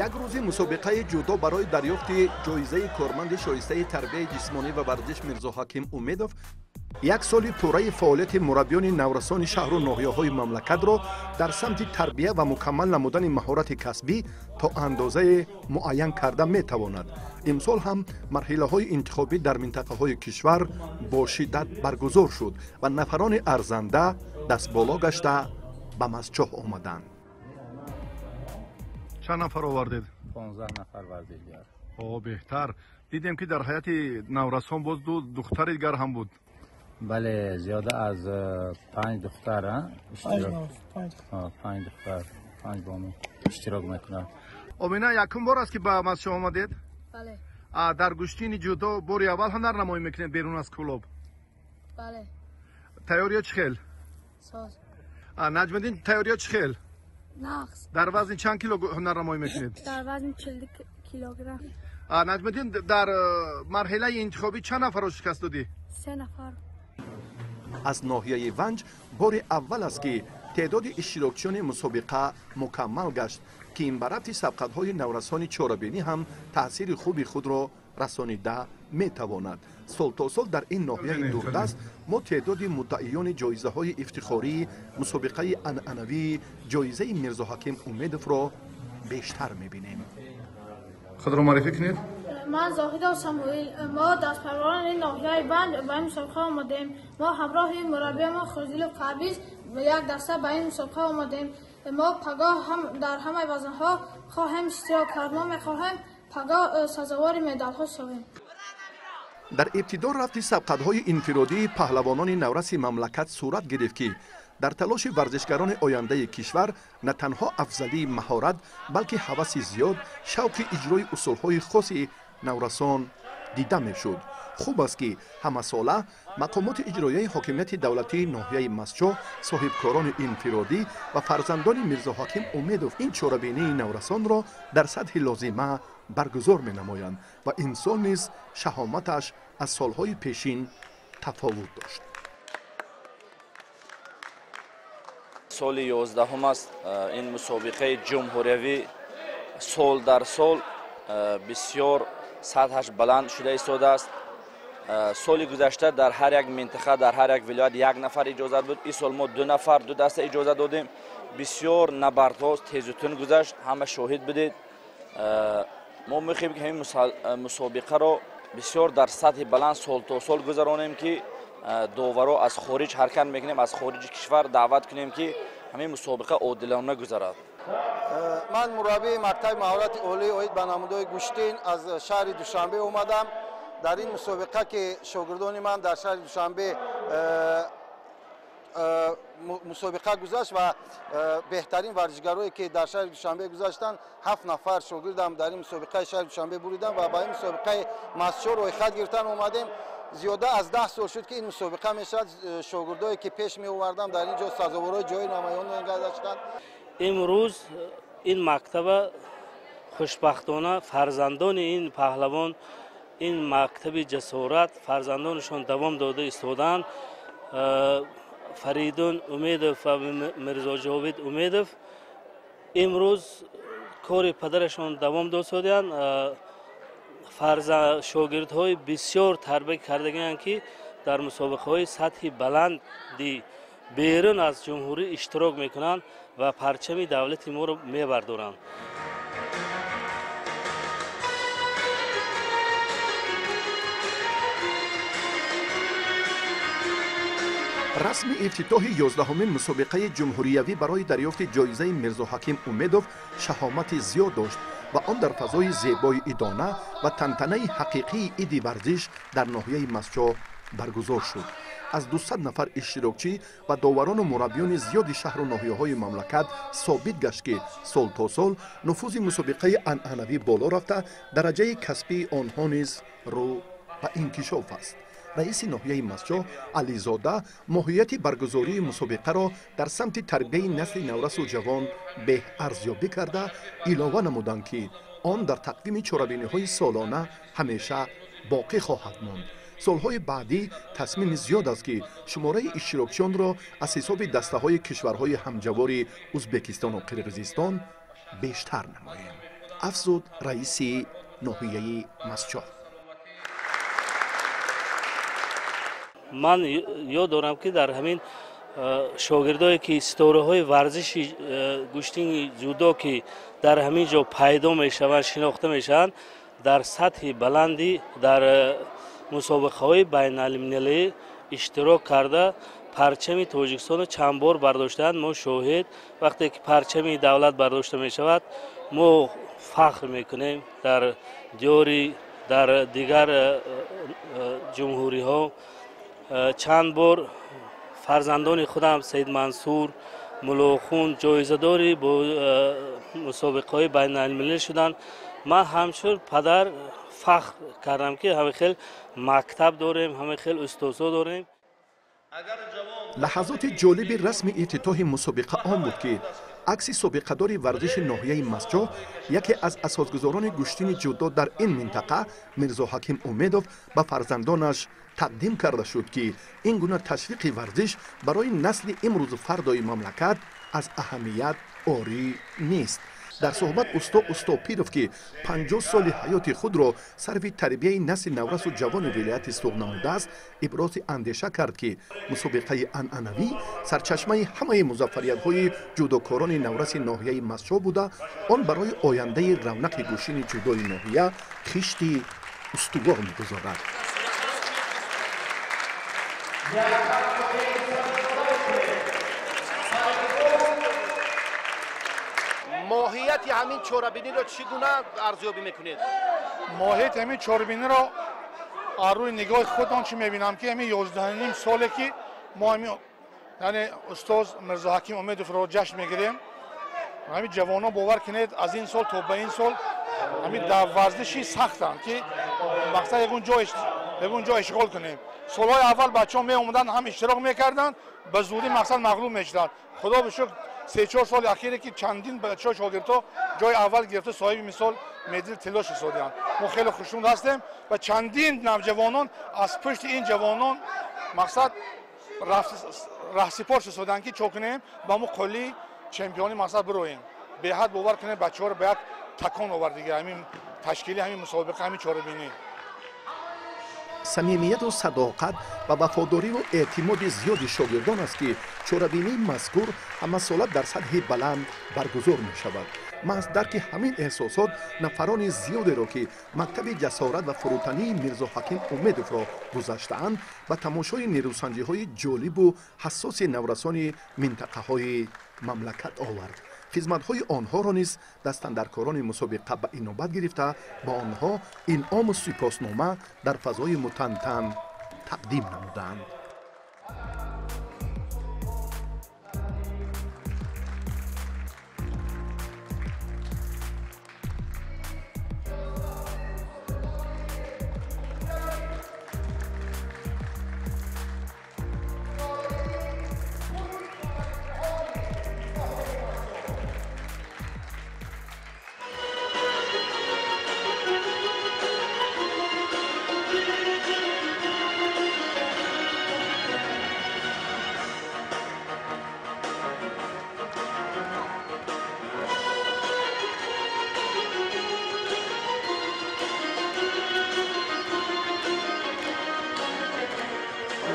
Як рӯзи мусобиқаи ҷудо барои дарёфти ҷоизаи корманди шоистаи тарбияи ҷисмонӣ ва варзиш Мирзоҳаким Умедов як соли пурраи фаъолияти мураббиёни наврасони шаҳру ноҳияҳои мамлакатро дар самти тарбия ва мукаммал намудани маҳорати касбӣ то андозае муайян карда метавонад. Имсол ҳам марҳилаҳои интихобӣ дар минтақаҳои кишвар бо шиддат баргузор шуд ва нафарони арзанда дастболо гашта ба Мастчоҳ омаданд. Чанд нафар овардед? 15 нафар варзишгар. О, беҳтар. Дидем ки дар ҳайати наврасон боз ду духтари дигар ҳам буд. Бале, зиёда аз 5 духтар, 5 духтар, 5 бону иштирок мекунанд. Омина, якум бор аст ки ба Мастчоҳ омадед? Бале. Дар гӯштини ҷудо бори аввал ҳунарнамоӣ мекунед берун аз клуб? Бале. Тайёриё чӣ хел? Соз. Наҷмиддин, тайёриё чӣ хел? Нақс. Дар вазни чанд кило ҳунарнамоӣ мекунед? Дар вазни 40 килограмм. Наҷмиддин, дар марҳилаи интихобӣ чанд нафарро шикаст додӣ? 3 нафар. Аз ноҳияи Ванҷ бори аввал аст ки теъдоди иштирокчиёни мусобиқа мукаммал гашт, ки ин ба рафти сабқатҳои наврасони чорабинӣ ҳам таъсири хуби худро расонида метавонад. Сол то сол дар ин ноҳияи дурдаст мо теъдоди муддаиёни ҷоизаҳои ифтихории мусобиқаи анъанавии ҷоизаи Мирзоҳаким Умедовро бештар мебинем. Худро муаррифӣ кунед. Ман Зоҳидов Самуил. Мо дастпарварони ноҳияи Ванҷ ба ин мусобиқа омадем. Мо ҳамроҳи мураббиямон Хурдилов Парвиз як даста ба ин мусобиқа омадем. Мо пагоҳ дар ҳамаи вазнҳо хоҳем иштирок кард. Мо мехоҳем пагоҳ сазовори медалҳо шавем. Дар ибтидо рафти сабқатҳои инфиродии паҳлавонони навраси мамлакат сурат гирифт, ки дар талоши варзишгарони ояндаи кишвар на танҳо афзалии маҳорат, балки ҳаваси зиёд, шавқи иҷрои усулҳои хоси наврасон дида мешуд. Хуб аст, ки ҳамасола мақомоти иҷроияи ҳокимияти давлатии ноҳияи Мастчоҳ, соҳибкорони инфиродӣ ва фарзандони Мирзоҳаким Умедов ин чорабинии наврасонро дар сатҳи лозима баргузор менамоянд ва инсон низ шаҳоматаш аз солҳои пешин тафовут дошт. Соли 11 аст ин мусобиқаи ҷумҳуриявӣ сол дар сол бисёр сатҳаш баланд шуда истодааст. Соли гузашта дар ҳар як минтақа, дар ҳар як вилоят як нафар иҷозат буд. Ин сол мо 2 нафар, 2 даста иҷозат додем. Бисёр набардҳо тезу тун гузашт, ҳама шоҳид будед. Мо мехоҳем ки ҳамин мусобиқаро бисёр дар сатҳи баланд сол то сол гузаронем, ки доваро аз хориҷ ҳаракат мекунем, аз хориҷи кишвар даъват кунем, ки ҳамин мусобиқа одилона гузарад. Ман мураббии мактаби маҳорати олӣ оид ба намудҳои гӯштин аз шаҳри Душанбе омадам. Дар ин мусобиқа ки шогирдони ман дар шаҳри Душанбе мусобиқа гузашт ва беҳтарин варзишгарое ки дар шаҳри Душанбе гузаштанд, 7 нафар шогирдам дар ин мусобиқаи шаҳри Душанбе буридам ва ба ин мусобиқаи Мастчоҳ рӯйхат гирифтан омадем. Зиёда аз 10 сол шуд ки ин мусобиқа мешавад. Шогирдое ки пеш меовардам дар ин ҷо сазоворҳои ҷои намоён гаштанд. Имрӯз ин мактаба хушбахтона фарзандони ин паҳлавон, ин мактаби ҷасорат фарзандонашон давом дода истодаанд. Фаридун Умедов ва Мирзоҷовид Умедов имрӯз кори падарашон давом доданд. Шогирдҳои бисёр тарбия кардагианд, ки дар мусобиқаҳои сатҳи баланди берун аз ҷумҳурӣ иштирок мекунанд ва парчами давлати моро мебардоранд. Расми ифтитоҳи 11-умин мусобиқаи ҷумҳуриявӣ барои дарёфти ҷоизаи Мирзоҳаким Умедов шаҳомати зиёд дошт ва он дар фазои зебои идона ва тантанаи ҳақиқии иди варзиш дар ноҳияи Мастчоҳ баргузор шуд. Аз 200 нафар иштирокчӣ ва доварону мураббиёни зиёди шаҳру ноҳияҳои мамлакат собит гашт, ки сол то сол нуфузи мусобиқаи анъанавӣ боло рафта, дараҷаи касбии онҳо низ рӯ ба инкишоф аст. Раиси ноҳияи Мастчоҳ Ализода моҳияти баргузории мусобиқаро дар самти тарбияи насли наврасу ҷавон беҳ арзёбӣ карда, илова намуданд, ки он дар тақвими чорабиниҳои солона ҳамеша боқӣ хоҳад монд. Солҳои баъдӣ тасмими зиёд аст, ки шумораи иштирокчиёнро аз ҳисоби дастаҳои кишварҳои ҳамҷавори Узбекистону Қирғизистон бештар намоем, афзуд раиси ноҳияи Мастчоҳ. Ман ёд дорам, ки дар ҳамин шогирдое, ки ситораҳои варзиши гӯштини ҷудо, ки дар ҳамин ҷо пайдо мешаванд, шинохта мешаванд, дар сатҳи баландӣ дар мусобиқаҳои байналмилалӣ иштирок карда, парчами Тоҷикистонро чанд бор бардоштаанд. Мо шоҳид, вақте ки парчами давлат бардошта мешавад, мо фахр мекунем. Дар диёри дар дигар ҷумҳуриҳо чанд бор фарзандони худам Саид Мансур, Мулохун ҷоизадори бо мусобиқаҳои байналмилалӣ шуданд. Ман ҳамчун падар фахр кардам, ки ҳамин хел мактаб дорем, ҳамин хел устозҳо дорем. Лаҳазоти ҷолиби расми ифтитоҳи мусобиқа он буд, ки акси собиқадори варзиши ноҳияи Мастчоҳ, яке аз асосгузорони гӯштини ҷудо дар ин минтақа, Мирзоҳаким Умедов ба фарзандонаш тақдим карда шуд, ки ин гуна ташвиқи варзиш барои насли имрӯзу фардои мамлакат аз аҳамият орӣ нест. Дар суҳбат усто Устопиров, ки 50 соли ҳаёти худро сарфи тарбияи насли наврасу ҷавони вилояти Суғд намудааст, ибрози андеша кард, ки мусобиқаи анъанавӣ сарчашмаи ҳамаи музаффариятҳои ҷудокорони навраси ноҳияи Мастчоҳ буда, он барои ояндаи равнақи гӯшини ҷудои ноҳия хишти устувор мегузорад. Моҳияти ҳамин чорабиниро чӣ гуна арзёбӣ мекунед? Моҳияти ҳамин чорабиниро аз рӯи нигоҳи худ он чӣ мебинам, ки ҳамин 11.5 соле, ки мо ҳамин, яъне устоз Мирзоҳаким Умедовро ҷашн мегирем, ҳамин ҷавонон, бовар кунед, аз ин сол то ба ин сол ҳамин дар варзиши сахтанд, ки мақсад ягон ҷо ишғол кунем. Солҳои аввал бачаҳо меомаданд, ҳам иштирок мекарданд, ба зудӣ мақсад мағлуб мешуданд. Худо ба шукр, 3-4 соли ахире, ки чандин бачаҳо, шогирдҳо ҷои аввал гирифта, соҳиби мисол медали тилло шуданд. Мо хеле хушнуд ҳастем ва чандин навҷавонон аз пушти ин ҷавонон мақсад раҳсипор шуданд, ки чо кунем, ба мо қулли чемпиони мақсад бироем. Беҳад, бовар кунем, бачаҳоро ба як такон овард дига ҳамин ташкили ҳамин мусобиқа, ҳамин чорабинӣ. Самимияту садоқат ва вафодориву эътимоди зиёди шогирдон аст, ки чорабинии мазкур ҳамасола дар сатҳи баланд баргузор мешавад. Маҳз дарки ҳамин эҳсосот нафарони зиёдеро, ки мактаби ҷасорат ва фурӯтании Мирзоҳаким Умедовро гузаштаанд, ба тамошои нерӯсанҷиҳои ҷолибу ҳассоси наврасони минтақаҳои мамлакат овард. Хизматҳои онҳоро низ дастандаркорони мусобиқа ба инобат гирифта, ба онҳо инъому сипоснома дар фазои мутантан тақдим намуданд.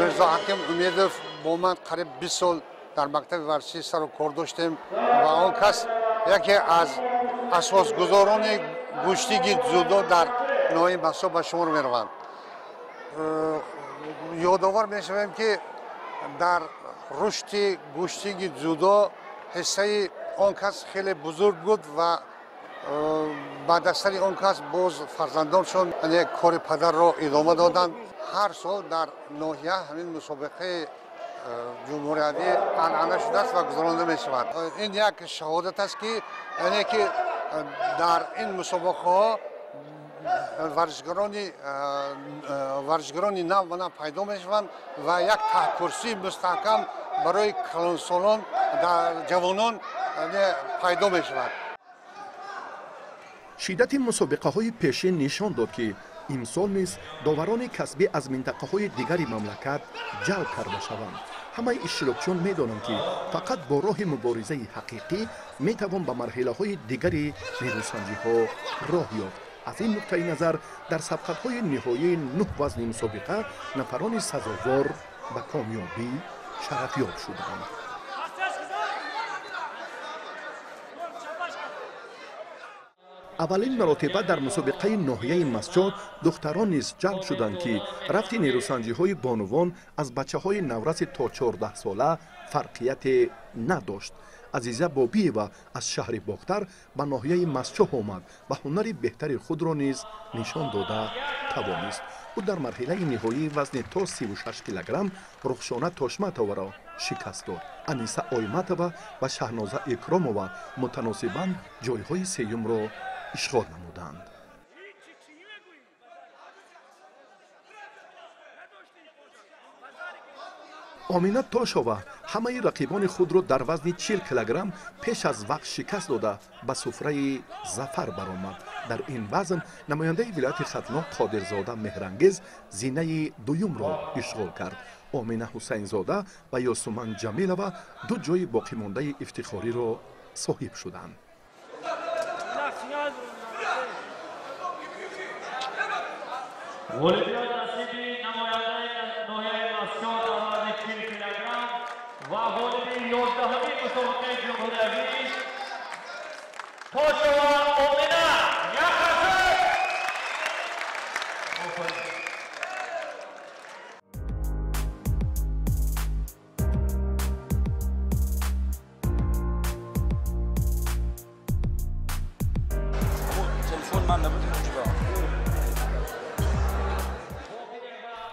Мирзоҳаким Умедов бо ман қариб 20 сол дар мактаби варзишӣ сару кор доштем ва он кас яке аз асосгузорони гӯштиги ҷудо дар ноҳияи Мастчоҳ ба шумор мераванд. Ёдовар мешавем, ки дар рушди гӯштиги ҷудо ҳиссаи он кас хеле бузург буд ва баъд аз сари он кас боз фарзандоншон кори падарро идома доданд. Ҳар сол дар ноҳия ҳамин мусобиқаи ҷумҳуриявӣ анъана шудааст ва гузаронда мешавад. Ин як шаҳодат аст, ки яъне ки дар ин мусобиқаҳо Варзишгарони нав ба нав пайдо мешаванд ва як таҳкурсии мустаҳкам барои калонсолон, ҷавонон пайдо мешавад. Шиддати мусобиқаҳои пешин нишон дод, ки имсол низ доварони касбӣ аз минтақаҳои дигари мамлакат ҷалб карда шаванд. Ҳамаи иштирокчиён медонанд, ки фақат бо роҳи муборизаи ҳақиқӣ метавон ба марҳилаҳои дигари нерӯсанҷиҳо роҳ ёфт. Аз ин нуқтаи назар дар сабқатҳои ниҳоии нӯҳ вазни мусобиқа нафарони сазовор ба комёбӣ шарафёб шуданд. Аввалин маротиба дар мусобиқаи ноҳияи Мастчоҳ духтарон низ ҷалб шуданд, ки рафти нерӯсанҷиҳои бонувон аз бачаҳои навраси то 14сола фарқияте надошт. Азиза Бобиева аз шаҳри Бохтар ба ноҳияи Мастчоҳ омад ва ҳунари беҳтари худро низ нишон дода тавонист. Ӯ дар марҳилаи ниҳоии вазни то 36 килограмм Рухшона Тошматоваро шикаст дод. Аниса Ойматова ва Шаҳноза Икромова мутаносибан ҷойҳои сеюмро ишғол намуданд. Омина Тошова ҳамаи рақибони худро дар вазни 40 килограмм пеш аз вақт шикаст дода ба суфраи зафар баромад. Дар ин вазн намояндаи вилояти Хатлон Қодирзода Меҳрангез зинаи дуюмро ишғол кард. Омина Ҳусайнзода ва Ёсуман Ҷамилова ду ҷои боқимондаи ифтихориро соҳиб шуданд. Ғолибият насиби намояндаи ноҳияи Мастчоҳ дар вазни 40 килограмм ва ғолиби 11-уми мусобиқаи ҷумҳуриявӣ Тошова Омина. Як қарсак! Телефон ман набуд.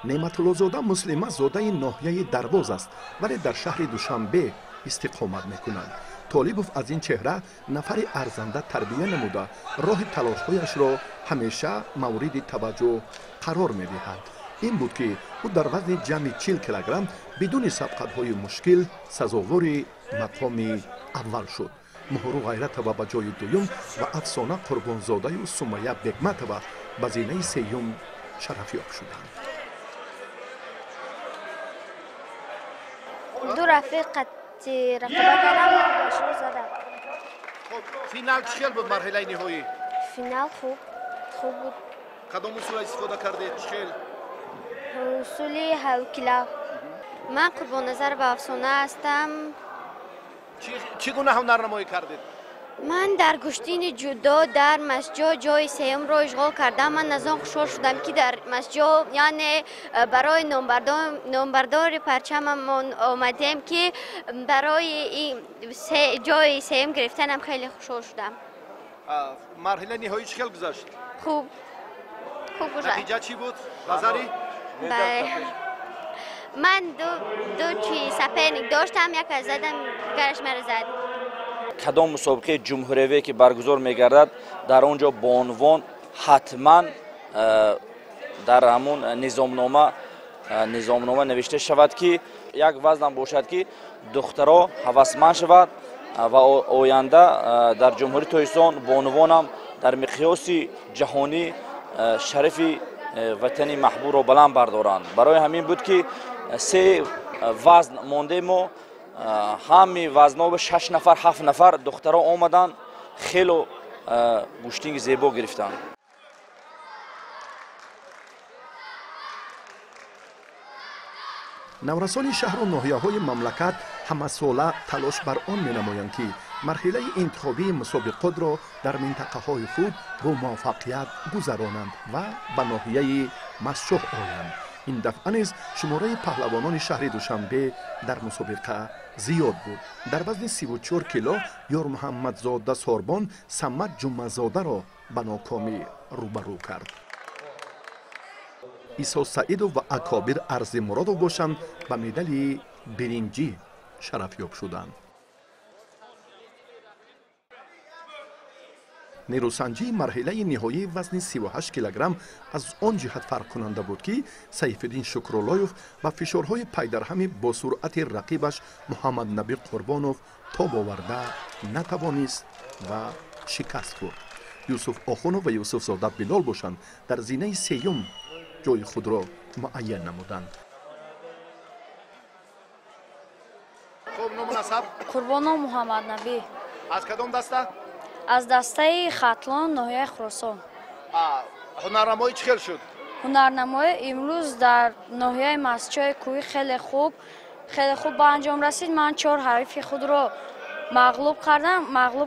Неъматуллозода Муслима зодаи ноҳияи Дарвоз аст, вале дар шаҳри Душанбе истиқомат мекунад. Толибов аз ин чеҳра нафари арзанда тарбия намуда, роҳи талошҳояшро ҳамеша мавриди таваҷҷӯҳ қарор медиҳад. Ин буд, ки ӯ дар вазни ҷамъи 40 килограмм бидуни сабқатҳои мушкил сазовори мақоми аввал шуд. Муҳру Ғайратова ба ҷои дуюм ва Афсона Қурбонзодаю Сумая Бегматова ба зинаи сеюм шарафёб шуданд. Ду рафиқ қати рақобат кардам, бошро задам. Хуб, финал чӣ хел буд, марҳилаи ниҳоӣ? Финал хуб буд. Кадом усула истифода кардед, чӣ хел? Усули ҳавкила. Ман Қурбонназар ва Афсона ҳастам. Чӣ гуна ҳунарнамоӣ кардед? Ман дар гӯштини ҷудо дар Мастчоҳ ҷои сеюмро ишғол кардам. Ман аз он хушҳол шудам, ки дар Мастчоҳ, яъне барои номбардори парчамамон омадем, ки барои ҷои сеюм гирифтанам хеле хушҳол шудам. Марҳилаи ниҳоӣ чӣ хел гузашт? Хуб гузашт. Натиҷа чӣ буд? Назарӣ? Ман ду чи соперник доштам, яке задам, дигараш маро зад. Кадом мусобиқаи ҷумҳуриявие ки баргузор мегардад, дар он ҷо бонувон ҳатман дар ҳамун низомнома навишта шавад, ки як вазнам бошад, ки духтаро ҳавасманд шавад ва оянда дар Ҷумҳурии Тоҷикистон бонувонам дар миқёси ҷаҳонӣ шарафи ватани маҳбубро баланд бардоранд. Барои ҳамин буд, ки се вазн монде мо, ҳами вазнҳо 6 нафар, 7 нафар духтаро омаданд, хело гӯштинги зебо гирифтанд. Наврасони шаҳру ноҳияҳои мамлакат ҳамасола талош бар он менамоянд, ки марҳилаи интихобии мусобиқотро дар минтақаҳои худ бо муваффақият гузаронанд ва ба ноҳияи Мастчоҳ оянд. Ин дафъа низ шумораи паҳлавонони шаҳри Душанбе дар мусобиқа зиёд буд. Дар вазни 34 кило Ёрмуҳаммадзода Сорбон Самад Ҷумъазодаро ба нокомӣ рӯбарӯ кард. Исо Саидов ва Акобир Арзимуродов бошанд ба медали биринҷӣ шарафёб шуданд. Нерӯсанҷии марҳилаи ниҳоии вазни 38 килограмм аз он ҷиҳат фарқкунанда буд, ки Сайфиддин Шукруллоев ба фишорҳои пайдарҳами бо суръати рақибаш Муҳаммаднабӣ Қурбонов тоб оварда натавонист ва шикаст хӯрд. Юсуф Охунов ва Юсуфзода Билол бошанд, дар зинаи сеюм ҷои худро муайян намуданд. Хуб, ному насаб? Қурбонов Муҳаммаднабӣ. Аз кадом даста? Аз дастаи Хатлон, ноҳияи Хуросон. Ҳунарнамоӣ чӣ хел шуд? Ҳунарнамоӣ имрӯз дар ноҳияи Мастчои кӯҳӣ хеле хуб ба анҷом расид. Ман 4 ҳарифи худро мағлуб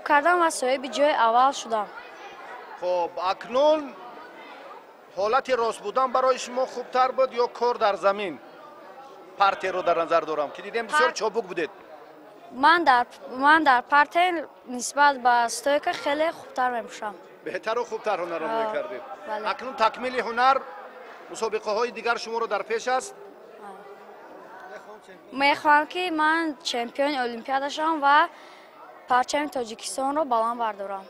кардам ва соҳиби ҷои аввал шудам. Хуб, акнун ҳолати рост будан барои шумо хубтар буд ё кор дар замин? Партерро дар назар дорам, ки дидем бисёр чобук будед. Ман дар партер нисбат ба стойка хеле хубтар мепӯшам. Беҳтару хубтар ҳунарнамоӣ кардед. Акнун такмили ҳунар, мусобиқаҳои дигар шуморо дар пеш аст? Мехоҳам, ки ман чемпиони олимпиада шавам ва парчами Тоҷикистонро баланд бардорам.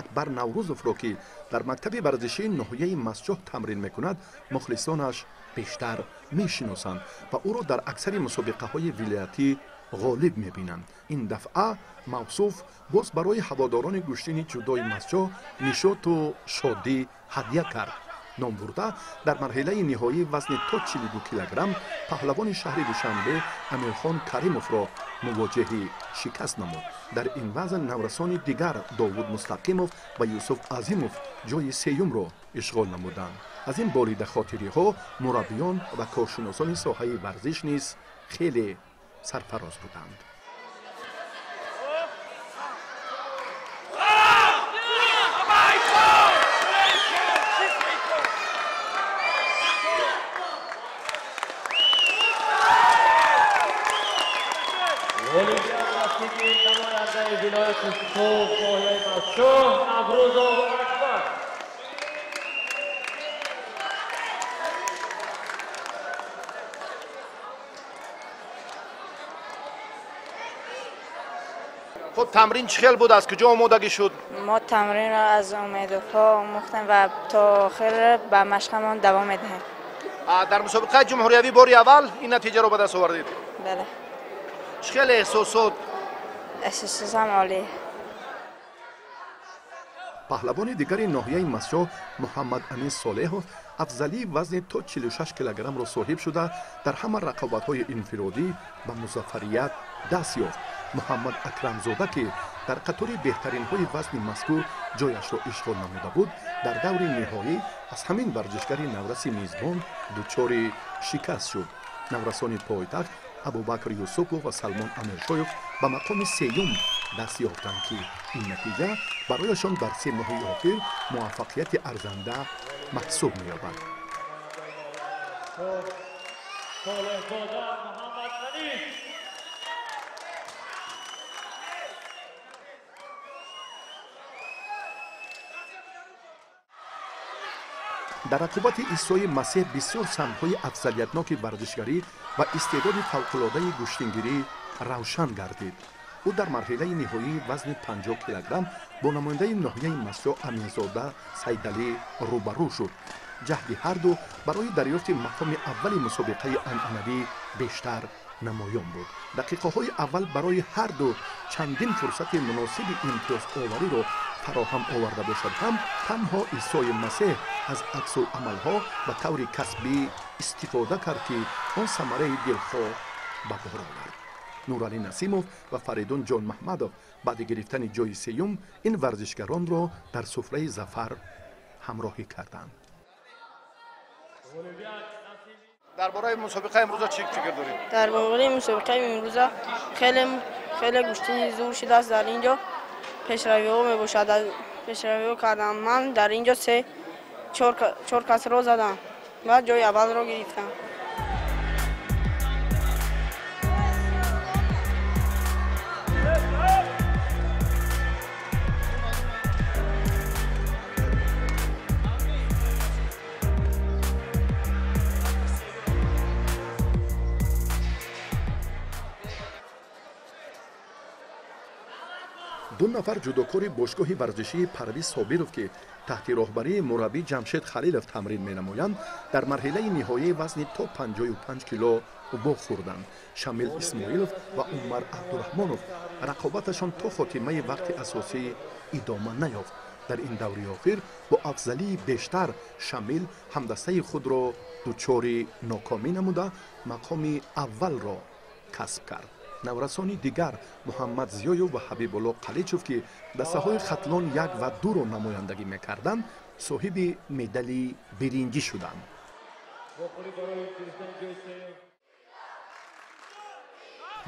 Акбар Наврӯзовро, ки дар мактаби варзишии ноҳияи Мастчоҳ тамрин мекунад, мухлисонаш бештар мешиносанд ва ӯро дар аксари мусобиқаҳои вилоятӣ ғолиб мебинанд. Ин дафъа мавсуф боз барои ҳаводорони гӯштини ҷудои Мастчоҳ нишоту шодӣ ҳадя кард. Номбурда дар марҳилаи ниҳоии вазни то 42 килограмм паҳлавони шаҳри Душанбе Амирхон Каримовро мувоҷиҳи шикаст намуд. Дар ин вазн наврасони дигар Довуд Мустақимов ва Юсуф Азимов ҷои сеюмро ишғол намуданд. Аз ин болидахотириҳо мураббиён ва коршиносони соҳаи варзиш низ хеле сарфароз буданд. Хуб, тамрин чӣ хел буд? Аз куҷо омодагӣ шуд? Мо тамринро аз Умедовҳо омӯхтем ва то охир ба машқамон давом медиҳем. Дар мусобиқаи ҷумҳуриявӣ бори аввал ин натиҷаро ба даст овардед? Бале. Чӣ хел эҳсосот? Эҳсосотам олӣ. Паҳлавони дигари ноҳияи Мастчоҳ Муҳаммад Амин Солеҳов афзалии вазни то 46 килограммро соҳиб шуда, дар ҳама рақобатҳои инфиродӣ ба музаффарият даст ёфт. Муҳаммад Акрамзода, ки дар қатори беҳтаринҳои вазни мазкур ҷояшро ишғол намуда буд, дар даври ниҳоӣ аз ҳамин варзишгари навраси мизбон дучори шикаст шуд. Наврасони пойтахт Абубакр Юсупов ва Салмон Амиршоев ба мақоми сеюм даст ёфтанд, ки ин натиҷа барояшон дар 3 моҳи охир муваффақияти арзанда маҳсуб меёбад. Дар рақобати Исои Масеҳ бисёр самтҳои афзалиятноки варзишгарӣ ва истеъдоди фавқулодаи гӯштингирӣ равшан гардид. Ӯ дар марҳилаи ниҳоии вазни 50 килограмм бо намояндаи ноҳияи Мастчоҳ Аминзода Сайдалӣ рӯбарӯ шуд. Ҷаҳди ҳарду барои дарёфти мақоми аввали мусобиқаи анъанавӣ бештар намоён буд. Дақиқаҳои аввал барои ҳарду чандин фурсати муносиби имтиёзовариро фароҳам оварда бошад ҳам, танҳо Исои Масеҳ аз аксуламалҳо ба таври касбӣ истифода кард, ки он самараи дилхоҳ ба бор овард. Нуралӣ Насимов ва Фаридун Ҷонмаҳмадов баъди гирифтани ҷои сеюм ин варзишгаронро дар суфраи зафар ҳамроҳӣ карданд. Дар бораи мусобиқаи имрӯза чӣ фикр доред? Дар бораи мусобиқаи имрӯза хеле гӯштини зур шудааст. Дар ин ҷо пешравиҳо мебошад. Пешравиҳо кардам. Ман дар ин ҷо 4 касро задам ва ҷои аввалро гирифтам. Ду нафар ҷудокори бошгоҳи варзишии Парвиз Собиров, ки таҳти роҳбарии мураббӣ Ҷамшед Халилов тамрин менамоянд, дар марҳилаи ниҳоии вазни то 55 кило вохӯрданд. Шамил Исмоилов ва Умар Абдураҳмонов рақобаташон то хотимаи вақти асосӣ идома наёфт. Дар ин даври охир бо афзалии бештар Шамил ҳамдастаи худро дучори нокомӣ намуда, мақоми аввалро касб кард. Наврасони дигар Муҳаммад Зиёев ва Ҳабибулло Қаличов, ки дастаҳои Хатлон 1 ва 2-ро намояндагӣ мекарданд, соҳиби медали биринҷӣ шуданд.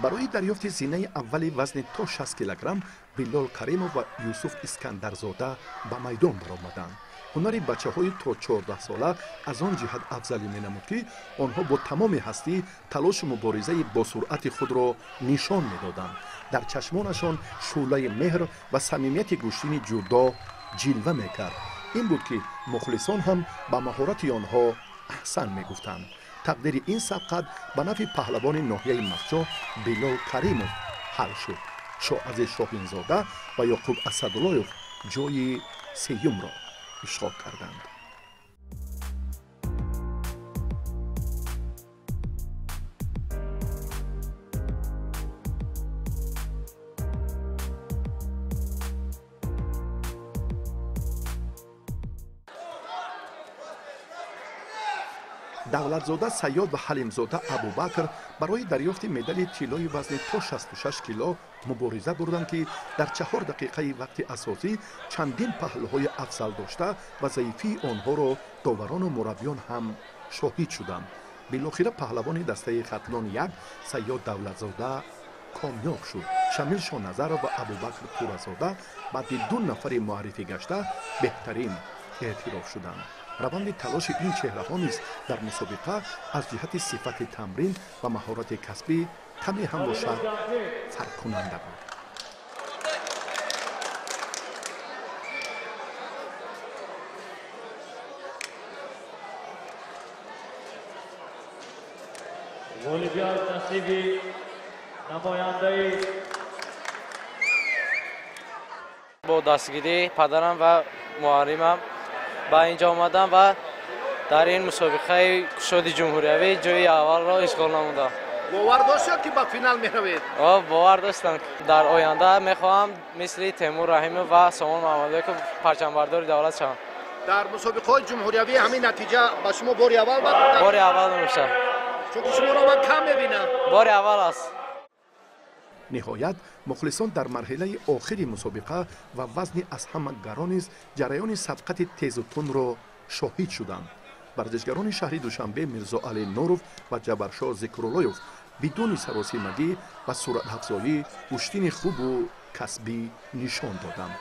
Барои дарёфти зинаи аввали вазни то 60 килограмм Билол Каримов ва Юсуф Искандарзода ба майдон баромаданд. Ҳунари бачаҳои то 14 сола аз он ҷиҳат афзалӣ менамуд, ки онҳо бо тамоми ҳастӣ талошу муборизаи босуръати худро нишон медоданд. Дар чашмонашон шӯълаи меҳр ва самимияти гӯштини ҷудо ҷилва мекард. Ин буд, ки мухлисон ҳам ба маҳорати онҳо аҳсан мегуфтанд. Тақдири ин сабқат ба нафъи паҳлавони ноҳияи Мастчоҳ Билол Каримов ҳал шуд. Шоазиз Шоҳинзода ва Ёқуб Асадуллоев ҷои сеюмро ишғол карданд. Давлатзода Сайёд ва Ҳалимзода Абубакр барои дарёфти медали тиллои вазни то 66 кило мубориза бурданд, ки дар 4 дақиқаи вақти асосӣ чандин паҳлӯҳои афзал дошта ва заифии онҳоро доварону мураббиён ҳам шоҳид шуданд. Билохира паҳлавони дастаи Хатлон 1 Сайёд Давлатзода комёб шуд. Шамил Шоназаров ва Абубакр Туразода баъди 2 нафари муаррифӣ гашта беҳтарин эътироф шуданд. Раванди талоши ин чеҳраҳо низ дар мусобиқа аз ҷиҳати сифати тамрин ва маҳорати касбӣ каме ҳам бошад фарқкунанда буд. Ғолибият насиби намояндаи бо дастгирии падарам ва муаллимам ба инҷо омадам ва дар ин мусобиқаи кушоди ҷумҳуриявӣ ҷои аввалро ишғол намудам. Бовар доштед, ки ба финал меравед? Бовар доштам. Дар оянда мехоҳам мисли Темур Раҳимов ва Сомон Маҳмадбеков парчамбардори давлат шавам. Дар мусобиқаҳои ҷумҳуриявӣ ҳамин натиҷа ба шумо бори аввал? Бори аввал мешавад. Чунки шуморо ман кам мебинам. Бори аввал аст. Ниҳоят мухлисон дар марҳилаи охири мусобиқа ва вазни аз ҳама гарон низ ҷараёни сабқати тезу тунро шоҳид шуданд. Варзишгарони шаҳри Душанбе Мирзоалӣ Нуров ва Ҷабаршоҳ Зикруллоев бидуни саросимагӣ ва суръатафзоӣ гӯштини хубу касбӣ нишон доданд.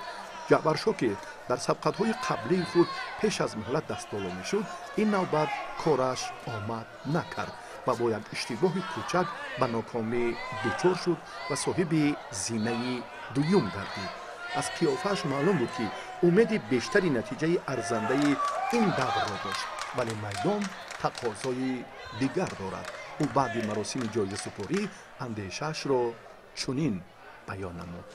Ҷабаршоҳ, ки дар сабқатҳои қаблии худ пеш аз муҳлат дастболо мешуд, ин навбат кораш омад накард ва бо як иштибоҳи кӯчак ба нокомӣ дучор шуд ва соҳиби зинаи дуюм гардид. Аз қиёфааш маълум буд, ки умеди бештари натиҷаи арзандаи ин даврро дошт, вале майдон тақозои дигар дорад. Ӯ баъди маросими ҷоизасупорӣ андешаашро чунин баён намуд.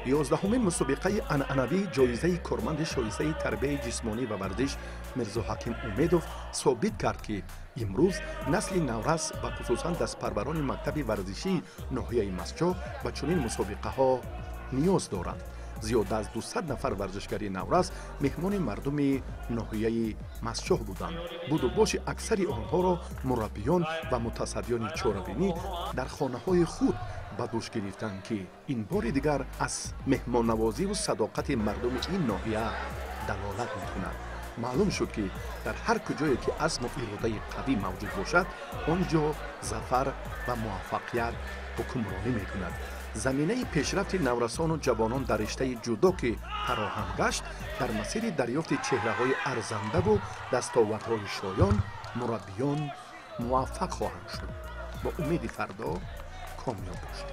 11-умин мусобиқаи анъанавии ҷоизаи корманди шоистаи тарбияи ҷисмонӣ ва варзиш Мирзоҳаким Умедов собит кард, ки имрӯз насли наврас ва хусусан дастпарварони мактаби варзишии ноҳияи Мастчоҳ ба чунин мусобиқаҳо ниёз доранд. Зиёда аз 200 нафар варзишгари наврас меҳмони мардуми ноҳияи Мастчоҳ буданд. Будубоши аксари онҳоро мураббиён ва мутасаддиёни чорабинӣ дар хонаҳои худ ба дӯш гирифтанд, ки ин бори дигар аз меҳмоннавозиву садоқати мардуми ин ноҳия далолат мекунад. Маълум шуд, ки дар ҳар куҷое ки азму иродаи қавӣ мавҷуд бошад, он ҷо зафар ва муваффақият ҳукмронӣ мекунад. Заминаи пешрафти наврасону ҷавонон дар риштаи ҷудо, ки фароҳам гашт, дар масири дарёфти чеҳраҳои арзандаву дастовардҳои шоён мураббиён муваффақ хоҳанд шуд. Бо умеди фардо комёб бошед.